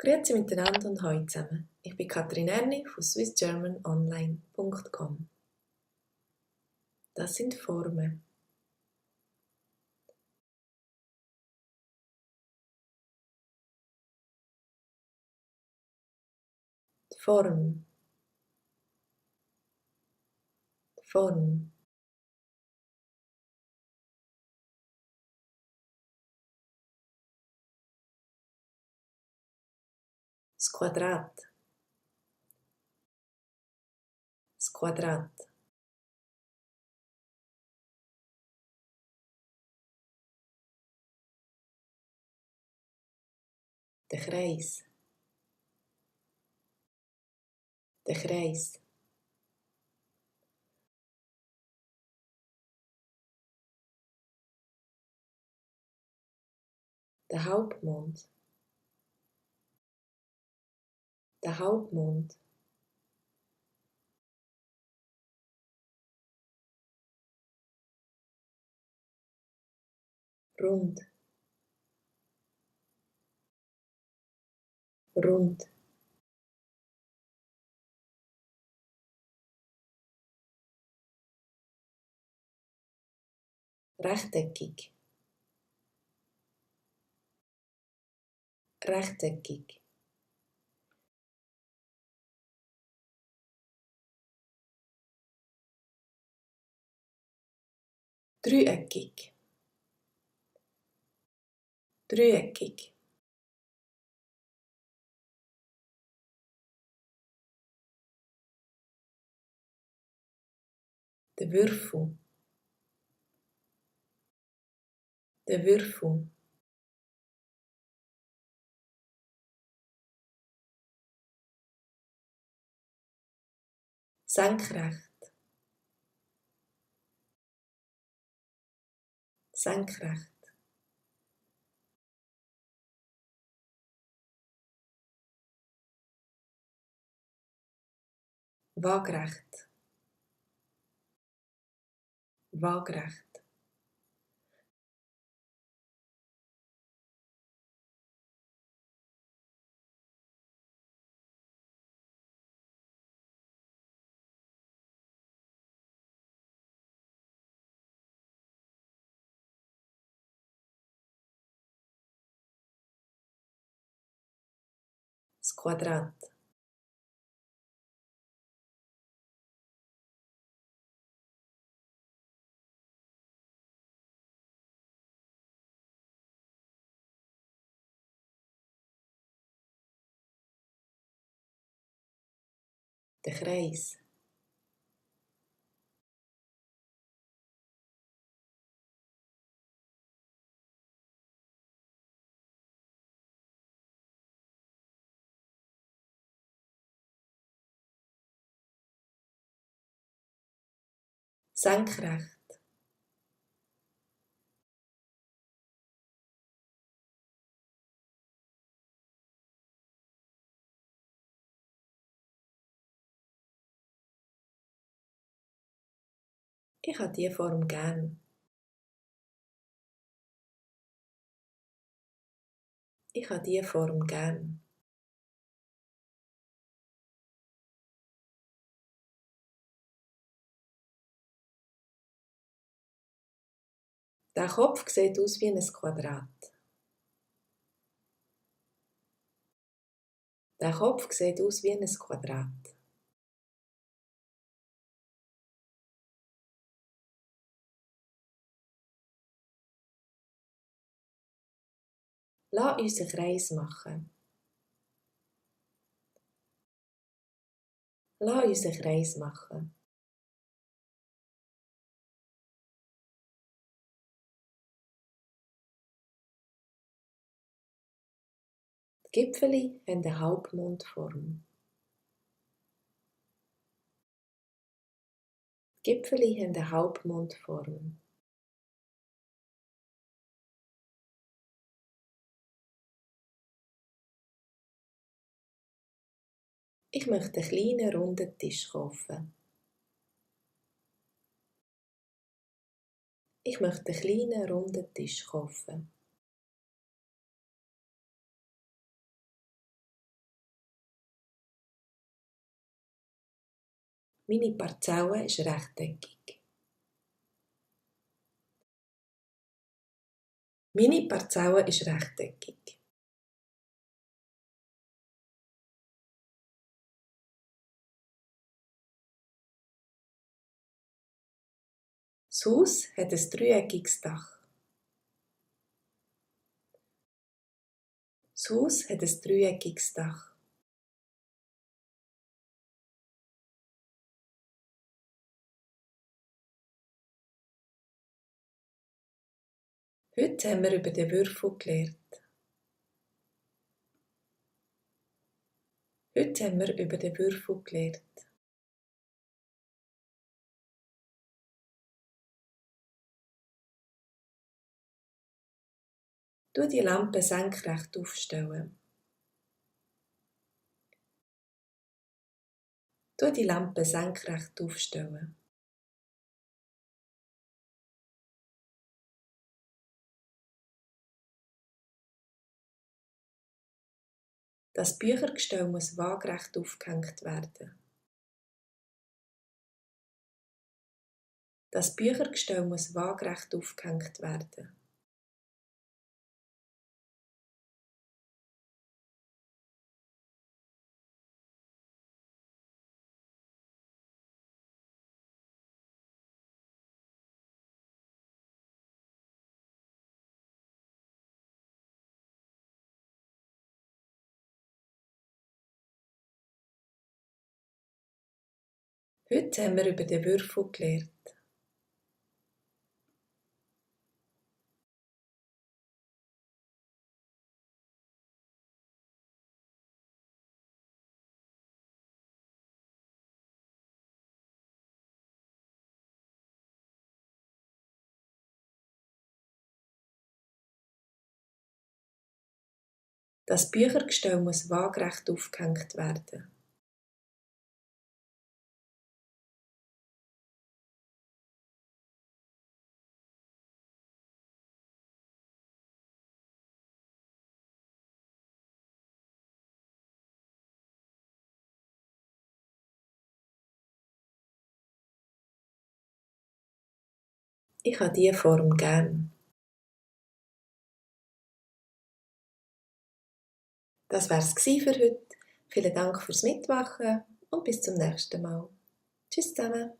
Grüezi miteinander und hallo zusammen. Ich bin Katrin Erni von swissgermanonline.com. Das sind Formen. Form. Form. Das Quadrat. Das Quadrat. Der Kreis. Der Kreis. Der Halbmond. Der Halbmond. Rund. Rund. Rechteckig. Rechteckig. Dreieckig. Dreieckig. Der Würfel. Der Würfel. Senkrecht. Senkrecht. Waagrecht. Waagrecht. Das Quadrat. Der Kreis. Senkrecht. Ich habe diese Form gern. Ich habe diese Form gern. Der Kopf sieht aus wie ein Quadrat. Der Kopf sieht aus wie ein Quadrat. Lass uns einen Kreis machen. Lass uns einen Kreis machen. Die Gipfeli haben eine Halbmondform. Die Gipfeli haben eine Halbmondform. Ich möchte einen kleinen runden Tisch kaufen. Ich möchte einen kleinen runden Tisch kaufen. Meine Parzelle ist rechteckig. Meine Parzelle ist rechteckig. Das Haus hat ein dreieckiges Dach. Das Haus hat ein dreieckiges Dach. Heute haben wir über den Würfel gelernt. Heute haben wir über den Würfel gelernt. Du die Lampe senkrecht aufstellen. Du die Lampe senkrecht aufstellen. Das Büchergestell muss waagerecht aufgehängt werden. Das Büchergestell muss waagerecht aufgehängt werden. Heute haben wir über den Würfel gelernt. Das Büchergestell muss waagerecht aufgehängt werden. Ich habe diese Form gern. Das wär's für heute. Vielen Dank fürs Mitmachen und bis zum nächsten Mal. Tschüss zusammen.